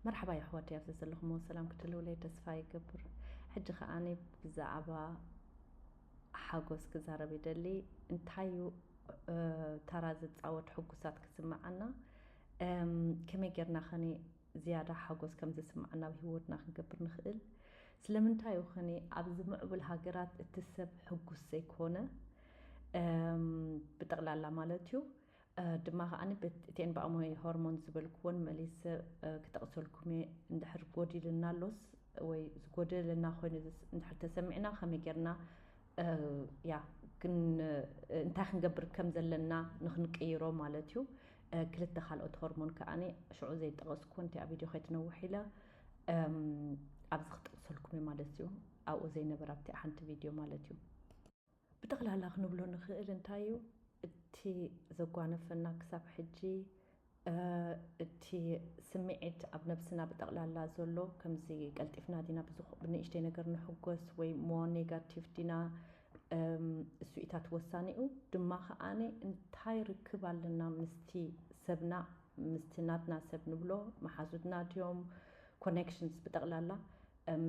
መርሓባ የሕዋተይ፣ ኣብዚ ዘለኹሞ ሰላም ክትህልውለይ ተስፋ ይገብር። ሕጂ ከኣ ኣነ ብዛዕባ ሓጎስ ክዛረብ ይደሊ። እንታይ እዩ ተራ ዝጻወት ሕጉሳት ክስምዓና? ከመይ ጌርና ኸኒ ዝያዳ ሓጎስ ከም ዝስምዓና ኣብ ህይወትና ክንገብር ንኽእል? ስለምንታይ እዩ ኸኒ ኣብዚ ምዕቡል ሃገራት እቲ ሰብ ሕጉስ ዘይኮነ? ብጠቕላላ ማለት እዩ። ድማ ከዓኒ እቲኤን ብኣሞይ ሆርሞን ዝበልክዎን መሊሰ ክጠቕሰልኩም እየ። እንድሕር ጎዲልና ኣሎስ ወይ ዝጎደለና ኮይኑ እንድሕር ተሰሚዕና ከመይ ጌርና ያ ግን እንታይ ክንገብር ከም ዘለና ንክንቅይሮ ማለት እዩ። ክልተ ካልኦት ሆርሞን ከዓኒ ሽዑ ዘይጠቐስኩ እንቲኣ ቪድዮ ከይትነውሕ ኢለ ኣብዚ ክጠቕሰልኩም እዩ ማለት እዩ። ኣብኡ ዘይነበር ኣብቲ ሓንቲ ቪድዮ ማለት እዩ። ብጠቕላላ ክንብሎ ንኽእል እንታይ እዩ እቲ ዘጓነፈና ክሳብ ሕጂ? እቲ ስምዒት ኣብ ነብስና ብጠቕላላ ዘሎ ከምዚ ቀልጢፍና ዲና ብንእሽተይ ነገር ንሕጎስ ወይ ሞ ኔጋቲቭ ዲና? እሱ ኢታት ወሳኒኡ ድማ ከዓኒ እንታይ ርክብ ኣለና ምስቲ ሰብና፣ ምስቲ ናትና ሰብ ንብሎ መሓዙትና ድዮም፣ ኮኔክሽንስ ብጠቕላላ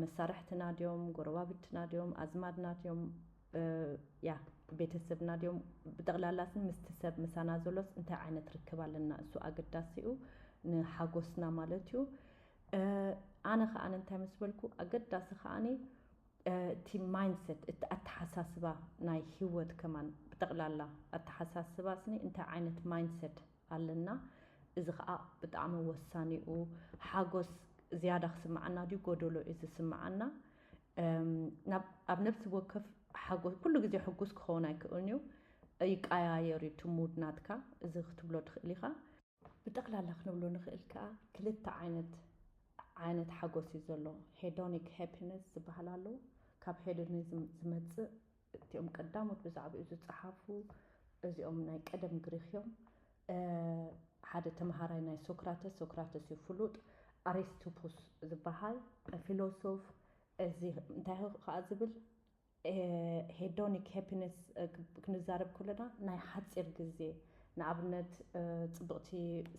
መሳርሕትና ድዮም፣ ጎረባብትና ድዮም፣ ኣዝማድና ድዮም፣ ያ ቤተሰብና ድዮም፣ ብጠቕላላ ምስቲ ሰብ ምሳና ዘሎስ እንታይ ዓይነት ርክብ ኣለና? እሱ ኣገዳሲኡ ንሓጎስና ማለት እዩ። ኣነ ከዓኒ እንታይ ምስ በልኩ ኣገዳሲ ከዓኒ እቲ ማይንድሰት፣ እቲ ኣተሓሳስባ ናይ ህይወት ከማን ብጠቕላላ ኣተሓሳስባ ስኒ እንታይ ዓይነት ማይንድሰት ኣለና? እዚ ከዓ ብጣዕሚ ወሳኒኡ ሓጎስ ዝያዳ ክስምዓና ድዩ ጎደሎ እዩ ዝስምዓና? ኣብ ነብሲ ወከፍ ሓጎስ ኩሉ ግዜ ሕጉስ ክኸውን ኣይክእልን እዩ። ይቀያየር እዩ እቲ ሙድ ናትካ። እዚ ክትብሎ ትኽእል ኢኻ። ብጠቕላላ ክንብሎ ንኽእል ከዓ ክልተ ዓይነት ዓይነት ሓጎስ እዩ ዘሎ። ሄዶኒክ ሃፒነስ ዝበሃል ኣሎ። ካብ ሄዶኒዝም ዝመፅእ እቲኦም ቀዳሞት ብዛዕባኡ ዝፀሓፉ እዚኦም ናይ ቀደም ግሪክ እዮም። ሓደ ተምሃራይ ናይ ሶክራተስ፣ ሶክራተስ እዩ ፍሉጥ፣ ኣሪስቶፖስ ዝበሃል ፊሎሶፍ። እዚ እንታይ ከዓ ዝብል ሄዶኒክ ሃፒነስ ክንዛረብ ከለና ናይ ሓፂር ግዜ፣ ንኣብነት ፅብቕቲ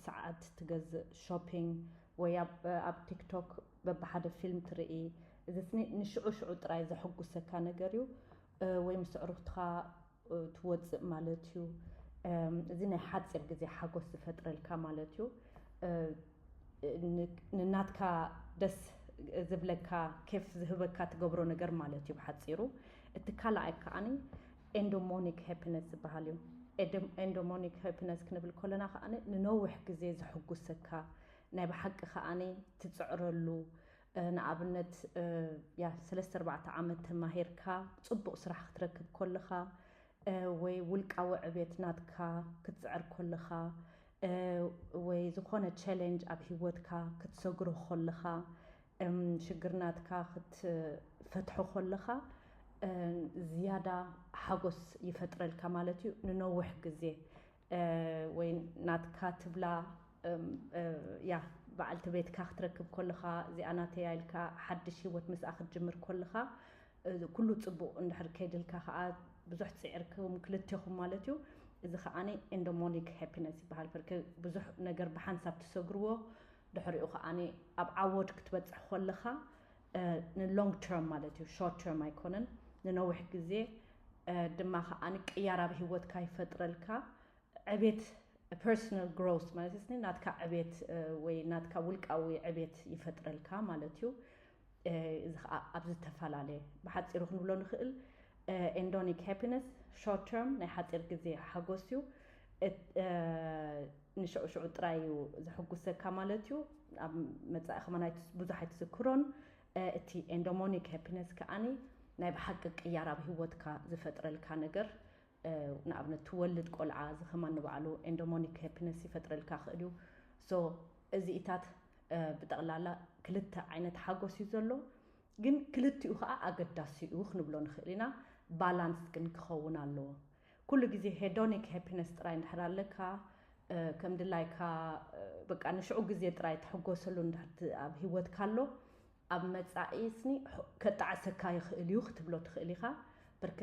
ሰዓት ትገዝእ፣ ሾፒንግ ወይ ኣብ ቲክቶክ በብሓደ ፊልም ትርኢ፣ እዚ ስኒ ንሽዑ ሽዑ ጥራይ ዘሐጉሰካ ነገር እዩ። ወይ ምስ ኣዕሩኽትኻ ትወፅእ ማለት እዩ። እዚ ናይ ሓፂር ግዜ ሓጎስ ዝፈጥረልካ ማለት እዩ። ንናትካ ደስ ዝብለካ፣ ኬፍ ዝህበካ ትገብሮ ነገር ማለት እዩ ብሓፂሩ። እቲ ካልኣይ ከዓኒ ኤንዶሞኒክ ሃፒነስ ዝበሃል እዩ። ኤንዶሞኒክ ሃፒነስ ክንብል ከለና ከዓኒ ንነዊሕ ግዜ ዘሐጉሰካ፣ ናይ ብሓቂ ከዓኒ ትፅዕረሉ፣ ንኣብነት ያ ሰለስተ ኣርባዕተ ዓመት ተማሂርካ ፅቡቕ ስራሕ ክትረክብ ከለኻ፣ ወይ ውልቃዊ ዕቤት ናትካ ክትፅዕር ከለኻ፣ ወይ ዝኾነ ቻሌንጅ ኣብ ህይወትካ ክትሰግሮ ከለኻ፣ ሽግር ናትካ ክትፈትሖ ከለኻ ዝያዳ ሓጎስ ይፈጥረልካ ማለት እዩ። ንነዊሕ ግዜ ወይ ናትካ ትብላ ያ በዓልቲ ቤትካ ክትረክብ ከለኻ፣ እዚኣ ናተያ ኢልካ ሓድሽ ህይወት ምስኣ ክትጅምር ከለኻ፣ ኩሉ ፅቡቕ እንድሕር ከይድልካ ከዓ ብዙሕ ፅዒርኩም ክልቴኹም ማለት እዩ። እዚ ከዓኒ ኤንዶሞኒክ ሃፒነስ ይበሃል። በርከ ብዙሕ ነገር ብሓንሳብ ትሰግርዎ፣ ድሕሪኡ ከዓኒ ኣብ ዓወድ ክትበፅሕ ከለኻ ንሎንግ ተርም ማለት እዩ፣ ሾርት ተርም ኣይኮነን፣ ንነዊሕ ግዜ ድማ ከዓኒ ቅያር ኣብ ህይወትካ ይፈጥረልካ። ዕቤት፣ ፐርሶናል ግሮስ ማለት ስኒ ናትካ ዕቤት ወይ ናትካ ውልቃዊ ዕቤት ይፈጥረልካ ማለት እዩ። እዚ ከዓ ኣብ ዝተፈላለየ ብሓፂሩ ክንብሎ ንኽእል። ኤንዶኒክ ሃፒነስ ሾርት ተርም ናይ ሓፂር ግዜ ሓጎስ እዩ። ንሽዑ ሽዑ ጥራይ እዩ ዘሕጉሰካ ማለት እዩ። ኣብ መፃኢ ከማን ብዙሕ ኣይትዝክሮን። እቲ ኤንዶሞኒክ ሃፒነስ ከዓኒ ናይ ብሓቂ ቅያር ኣብ ህይወትካ ዝፈጥረልካ ነገር፣ ንኣብነት ትወልድ ቆልዓ፣ እዚ ከማን ንባዕሉ ኤንዶሞኒክ ሃፒነስ ይፈጥረልካ ክእል እዩ። ሶ እዚኢታት ብጠቕላላ ክልተ ዓይነት ሓጎስ እዩ ዘሎ፣ ግን ክልቲኡ ከዓ ኣገዳሲ እዩ ክንብሎ ንኽእል ኢና። ባላንስ ግን ክኸውን ኣለዎ። ኩሉ ግዜ ሄዶኒክ ሃፒነስ ጥራይ እንድሕር ኣለካ፣ ከም ድላይካ በቃ ንሽዑ ግዜ ጥራይ ትሕጎሰሉ እንድሕር ኣብ ህይወትካ ኣሎ፣ ኣብ መጻኢ ስኒ ከጣዕሰካ ይኽእል እዩ ክትብሎ ትኽእል ኢኻ። በርከ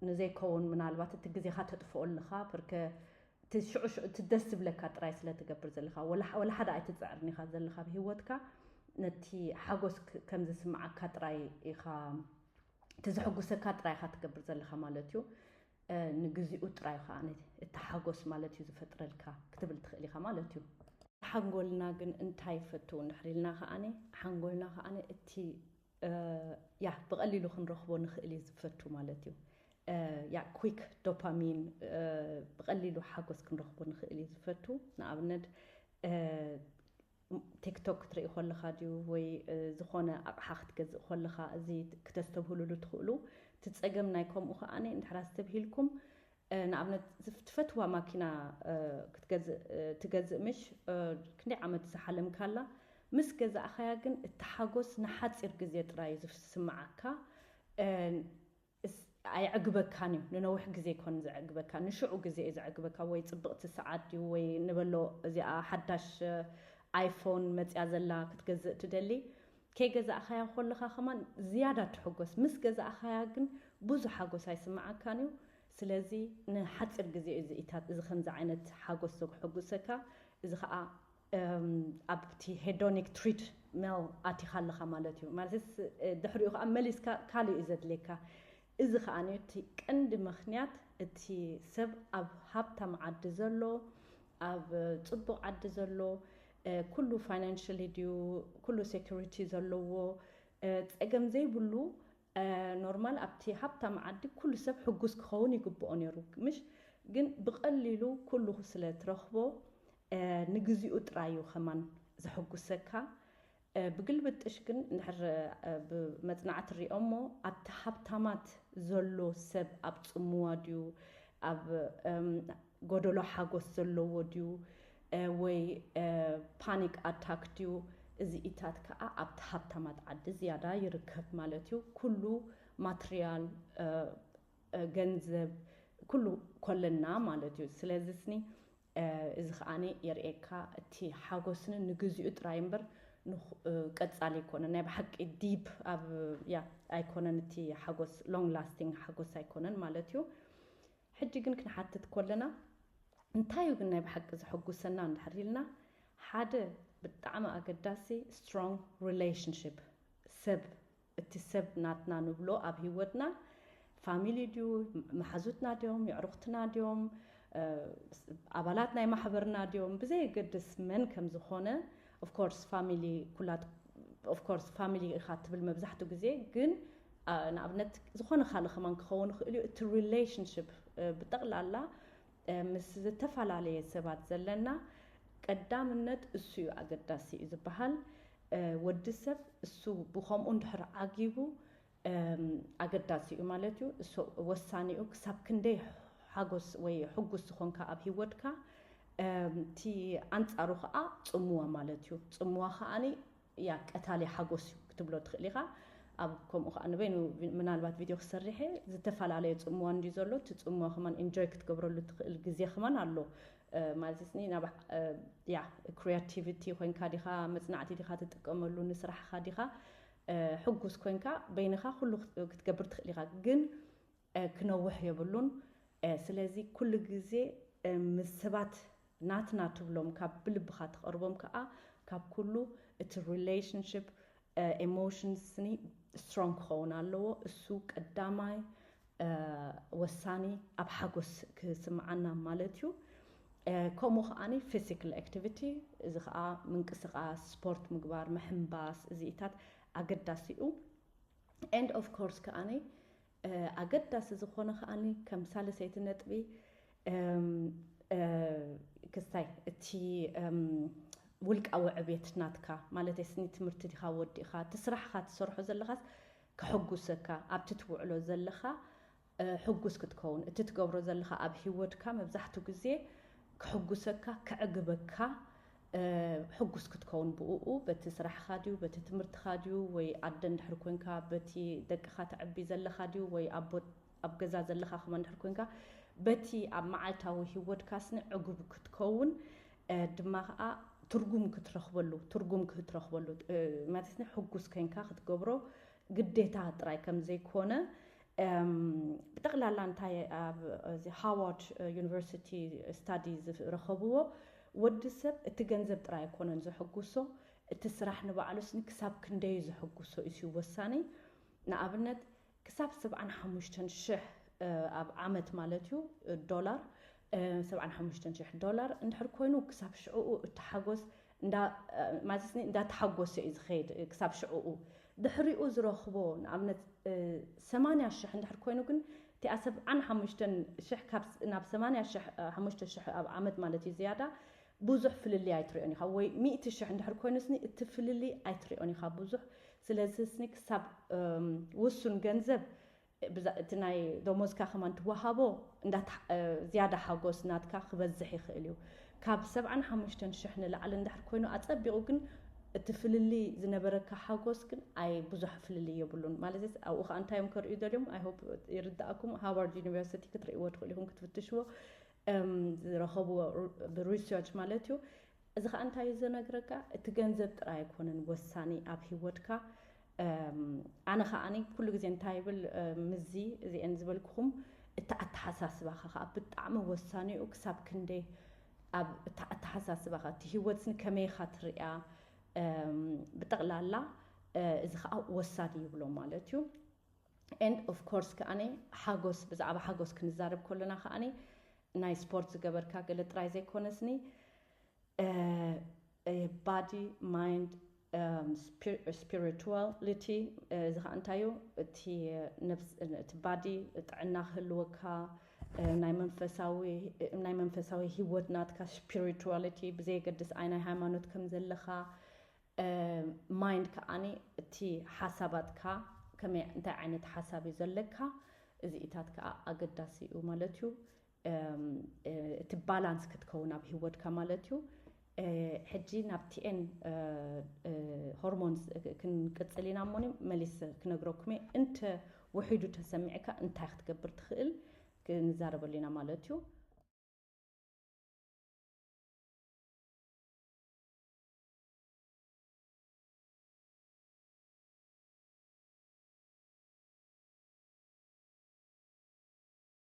ንዘይከውን ምናልባት እቲ ግዜኻ ተጥፍኦ ኣለኻ። በርከ እቲ ሽዑ ሽዑ እቲ ደስ ዝብለካ ጥራይ ስለ ትገብር ዘለኻ፣ ወላ ወላ ሓደ ኣይትጽዕርን ኢኻ ዘለኻ ኣብ ህይወትካ፣ ነቲ ሓጎስ ክ-፣ ከም ዝስምዓካ ጥራይ ኢኻ፣ እቲ ዘሐጉሰካ ጥራይ ኢኻ ትገብር ዘለኻ ማለት እዩ። እ፣ ንግዚኡ ጥራይ እዩ ከኣ እቲ ሓጎስ ማለት እዩ ዝፈጥረልካ ክትብል ትኽእል ኢኻ ማለት እዩ። ሓንጎልና ግን እንታይ ይፈቱ እንድሕር ኢልና ከኣኒ፣ ሓንጎልና ከኣኒ እቲ፣ እ፣ ያ ብቐሊሉ ክንረኽቦ ንኽእል እዩ ዝፈቱ ማለት እዩ። እ፣ ያ ኩክ ዶፓሚን፣ እ፣ ብቐሊሉ ሓጎስ ክንረኽቦ ንኽእል እዩ ዝፈቱ። ንኣብነት፣ እ፣ ቲክቶክ ክትርኢ ከለኻ ድዩ ወይ፣ እ፣ ዝኾነ ኣቕሓ ክትገዝእ ከለኻ፣ እዚ ክተስተብህሉሉ ትኽእሉ። እቲ ጸገም ናይ ከምኡ ከኣኒ እንድሕር ኣስተብሂልኩም፣ እ፣ ንኣብነት ዝፍ-፣ ትፈትዋ ማኪና፣ እ፣ ክትገዝእ፣ እ፣ ትገዝእ ምሽ፣ እ፣ ክንደይ ዓመት ዝሓለምካላ፣ ምስ ገዛእኻያ ግን እቲ ሓጎስ ንሓጺር ግዜ ጥራይ እዩ ዝስምዓካ። እ፣ እስ-፣ ኣየዕግበካን እዩ፣ ንነዊሕ ግዜ ይኮን ዘዕግበካ፣ ንሽዑ ግዜ እዩ ዘዕግበካ። ወይ ጽብቕቲ ሰዓት ድዩ ወይ ንበሎ እዚኣ ሓዳሽ፣ እ፣ ኣይፎን መጽያ ዘላ ክትገዝእ ትደሊ፣ ከይገዛእኻያ ከለኻ ከማን ዝያዳ ትሕጎስ። ምስ ገዛእኻያ ግን ብዙሕ ሓጎስ ኣይስምዓካን እዩ። ስለዚ ንሓጺር ግዜ እዩ ዝኢታት እዚ ከምዚ ዓይነት ሓጎስ ዘሕጉሰካ። እዚ ኸኣ፣ እም፣ ኣብቲ ሄዶኒክ ትሪት ሜል ኣቲኻ ኣለኻ ማለት እዩ። ማለትስ፣ እ፣ ድሕሪኡ ኸኣ መሊስካ ካልእ እዩ ዘድልየካ። እዚ ኸኣ እቲ ቀንዲ ምኽንያት እቲ ሰብ ኣብ ሃብታም ዓዲ ዘሎ፣ ኣብ ጽቡቕ ዓዲ ዘሎ፣ እ፣ ኩሉ ፋይናንሽሊ ድዩ፣ ኩሉ ሴኩሪቲ ዘለዎ፣ እ፣ ጸገም ዘይብሉ፣ እ፣ ኖርማል ኣብቲ ሃብታም ዓዲ ኩሉ ሰብ ሕጉስ ክኸውን ይግብኦ ነይሩ። ምሽ ግን ብቐሊሉ ኩሉ ስለ ትረኽቦ፣ እ፣ ንግዚኡ ጥራይ እዩ ከማን ዘሐጉሰካ። እ፣ ብግልብጥሽ ግን እንድሕር፣ እ፣ ብመጽናዕቲ ሪኦሞ ኣብቲ ሃብታማት ዘሎ ሰብ ኣብ ጽምዋ ድዩ፣ ኣብ፣ እም፣ ጎደሎ ሓጎስ ዘለዎ ድዩ፣ እ፣ ወይ፣ እ፣ ፓኒክ ኣታክ ድዩ፣ እዚኢታት ከኣ ኣብቲ ሃብታማት ዓዲ ዝያዳ ይርከብ ማለት እዩ። ኩሉ ማትሪያል፣ እ፣ እ፣ ገንዘብ ኩሉ ኮለና ማለት እዩ። ስለዚ ስኒ፣ እ፣ እዚ ከኣኒ የርእየካ እቲ ሓጎስኒ ንግዚኡ ጥራይ እምበር ንኽ-፣ እ፣ ቀጻሊ ኣይኮነን። ናይ ብሓቂ ዲፕ ኣብ፣ ያ፣ ኣይኮነን እቲ ሓጎስ፣ ሎንግ ላስቲንግ ሓጎስ ኣይኮነን ማለት እዩ። ሕጂ ግን ክንሓትት ኮለና፣ እንታይ እዩ ግን ናይ ብሓቂ ዘሐጉሰና እንድሕር ኢልና፣ ሓደ ብጣዕሚ ኣገዳሲ ስትሮንግ ሪሌሽንሽፕ፣ ሰብ፣ እቲ ሰብ ናትና ንብሎ ኣብ ህይወትና ፋሚሊ ድዩ፣ መሓዙትና ድዮም፣ የዕሩኽትና ድዮም፣ እ፣ ኣባላት ናይ ማሕበርና ድዮም፣ ብዘየገድስ መን ከም ዝኾነ፣ ኦፍ ኮርስ ፋሚሊ ኩላት፣ ኦፍ ኮርስ ፋሚሊ ኢኻ ትብል መብዛሕትኡ ግዜ፣ ግን፣ እ፣ ንኣብነት ዝኾነ ካልእ ከማን ክኸውን ይኽእል እዩ። እቲ ሪሌሽንሽፕ፣ እ፣ ብጠቕላላ፣ እ፣ ምስ ዝተፈላለየ ሰባት ዘለና ቀዳምነት እሱ እዩ ኣገዳሲ እዩ ዝበሃል። እ፣ ወዲ ሰብ እሱ ብኸምኡ እንድሕር ዓጊቡ፣ እም፣ ኣገዳሲ እዩ ማለት እዩ። እሱ ወሳኒ እዩ። ክሳብ ክንደይ ሓጎስ ወይ ሕጉስ ዝኾንካ ኣብ ህይወትካ፣ እም፣ እቲ ኣንጻሩ ኸኣ ጽምዋ ማለት እዩ። ጽምዋ ኸኣኒ ያ ቀታሊ ሓጎስ እዩ ክትብሎ ትኽእል ኢኻ። ኣብ ከምኡ ኸኣ ንበይኑ ቪ-፣ ምናልባት ቪድዮ ክሰርሕ እየ። ዝተፈላለየ ጽምዋ እንድዩ ዘሎ። እቲ ጽምዋ ከማን ኢንጆይ ክትገብረሉ ትኽእል ግዜ ከማን ኣሎ። እ፣ ማለት ስኒ ናብ፣ እ፣ ያ ክሪያቲቪቲ ኮይንካ ዲኻ፣ መጽናዕቲ ዲኻ ትጥቀመሉ፣ ንስራሕኻ ዲኻ፣ እ፣ ሕጉስ ኮይንካ በይንኻ ኩሉ ክት-፣ ክትገብር ትኽእል ኢኻ። ግን፣ እ፣ ክነውሕ የብሉን። እ፣ ስለዚ ኩሉ ግዜ፣ እ፣ ምስ ሰባት ናትና ትብሎም ካብ ብልብኻ ትቐርቦም ከኣ ካብ ኩሉ እቲ ሪሌሽንሽፕ፣ እ፣ ኤሞሽንስኒ ስትሮንግ ክኸውን ኣለዎ። እሱ ቀዳማይ፣ እ፣ ወሳኒ ኣብ ሓጎስ ክስምዓና ማለት እዩ። እ፣ ከምኡ ከኣኒ ፊዚካል ኣክቲቪቲ፣ እዚ ከኣ ምንቅስቓስ፣ ስፖርት ምግባር፣ ምሕንባስ፣ እዚኢታት ኣገዳሲ እዩ። ኤንድ ኦፍ ኮርስ ከኣኒ፣ እ፣ ኣገዳሲ ዝኾነ ከኣኒ ከም ሳልሰይቲ ነጥቢ፣ እም፣ እ፣ ክስታይ እቲ፣ እም፣ ውልቃዊ ዕቤት ናትካ፣ ማለት ስኒ ትምህርቲ ዲኻ ወዲእኻ፣ እቲ ስራሕኻ ትሰርሖ ዘለኻስ ከሐጉሰካ፣ ኣብቲ ትውዕሎ ዘለኻ፣ እ፣ ሕጉስ ክትከውን፣ እቲ ትገብሮ ዘለኻ ኣብ ህይወትካ መብዛሕትኡ ግዜ፣ ከሕጉሰካ፣ ከዕግበካ፣ እ፣ ሕጉስ ክትከውን ብእኡ፣ በቲ ስራሕኻ ድዩ፣ በቲ ትምህርትኻ ድዩ፣ ወይ ኣደ እንድሕር ኮንካ፣ በቲ ደቅኻ ተዕቢ ዘለኻ ድዩ፣ ወይ ኣቦ ኣብ ገዛ ዘለኻ ከማን እንድሕር ኮንካ፣ በቲ ኣብ መዓልታዊ ህይወትካ ስኒ ዕጉብ ክትከውን፣ እ፣ ድማ ኸኣ ትርጉም ክትረኽበሉ፣ ትርጉም ክትረኽበሉ፣ እ፣ ማለት ስኒ ሕጉስ ኮንካ ክትገብሮ ግዴታ ጥራይ ከም ዘይኮነ፣ ብጠቕላላ እንታይ ኣብ እዚ ሃዋርድ ዩኒቨርሲቲ ስታዲ ዝረኸብዎ፣ ወዲ ሰብ እቲ ገንዘብ ጥራይ ኣይኮነን ዝሕጉሶ፣ እቲ ስራሕ ንባዕሉስ ክሳብ ክንደይ ዝሕጉሶ እዩ ወሳኒ። ንኣብነት ክሳብ ሰብዓን ሓሙሽተን ሽሕ ኣብ ዓመት ማለት እዩ ዶላር፣ ሰብዓን ሓሙሽተን ሽሕ ዶላር እንድሕር ኮይኑ ክሳብ ሽዕኡ እቲ ሓጎስ ማለት እንዳተሓጎሰ እዩ ዝኸይድ ክሳብ ሽዕኡ። ድሕሪኡ ዝረኽቦ ንኣብነት ሰማንያ ሽሕ እንድሕር ኮይኑ ግን እቲኣ ሰብዓን ሓሙሽተን ሽሕ ናብ ሰማንያ ሽሕ ሓሙሽተ ሽሕ ኣብ ዓመት ማለት እዩ ዝያዳ ብዙሕ ፍልልይ ኣይትሪኦን ኢኻ። ወይ ሚእቲ ሽሕ እንድሕር ኮይኑ ስኒ እቲ ፍልልይ ኣይትሪኦን ኢኻ ብዙሕ። ስለዚ ስኒ ክሳብ ውሱን ገንዘብ እቲ ናይ ደሞዝካ ከማን ትወሃቦ ዝያዳ ሓጎስ ናትካ ክበዝሕ ይኽእል እዩ። ካብ ሰብዓን ሓሙሽተን ሽሕ ንላዕሊ እንድሕር ኮይኑ ኣጸቢቑ ግን እቲ ፍልልይ ዝነበረካ ሓጎስ ግን ኣይ ብዙሕ ፍልልይ የብሉን ማለት ኣብኡ ከዓ እንታይ እዮም ከርእዩ ደልዮም ኣይሆፕ ይርዳእኩም ሃዋርድ ዩኒቨርሲቲ ክትርእይዎ ትኽእሉ ኢኹም ክትፍትሽዎ ዝረኸብዎ ብሪሰርች ማለት እዩ። እዚ ከዓ እንታይ እዩ ዘነግረካ እቲ ገንዘብ ጥራይ ኣይኮነን ወሳኒ ኣብ ህይወትካ። ኣነ ከዓ ኩሉ ግዜ እንታይ ይብል ምዚ እዚአን ዝበልኩኹም እቲ ኣተሓሳስባኻ ከዓ ብጣዕሚ ወሳኒ እዩ። ክሳብ ክንደይ ኣብ እቲ ኣተሓሳስባኻ እቲ ህይወት ከመይኻ ትሪያ ብጠቕላላ እዚ ከዓ ወሳኒ ይብሎ ማለት እዩ። And of course ከዓኒ ሓጎስ ብዛዕባ ሓጎስ ክንዛረብ ከለና ከዓኒ ናይ ስፖርት ዝገበርካ ገለ ጥራይ ዘይኮነስኒ body mind spirituality እዚ ከዓ እንታይ እዩ እቲ body ጥዕና ክህልወካ ናይ መንፈሳዊ ህይወት ናትካ spirituality ብዘየገድስ ኣይ ናይ ሃይማኖት ከም ዘለካ mind ከዓኒ እቲ ሓሳባትካ ከመይ እንታይ ዓይነት ሓሳብ እዩ ዘለካ እዚኢታት ከዓ ኣገዳሲ እዩ ማለት እዩ። እቲ balance ክትከውን ኣብ ህይወትካ ማለት እዩ። ሕጂ ናብ ቲኤን hormones ክንቅፅል ኢና እሞኒ መሊስ ክነግረኩም እየ። እንተ ውሒዱ ተሰሚዕካ እንታይ ክትገብር ትኽእል ክንዛረበሉ ኢና ማለት እዩ።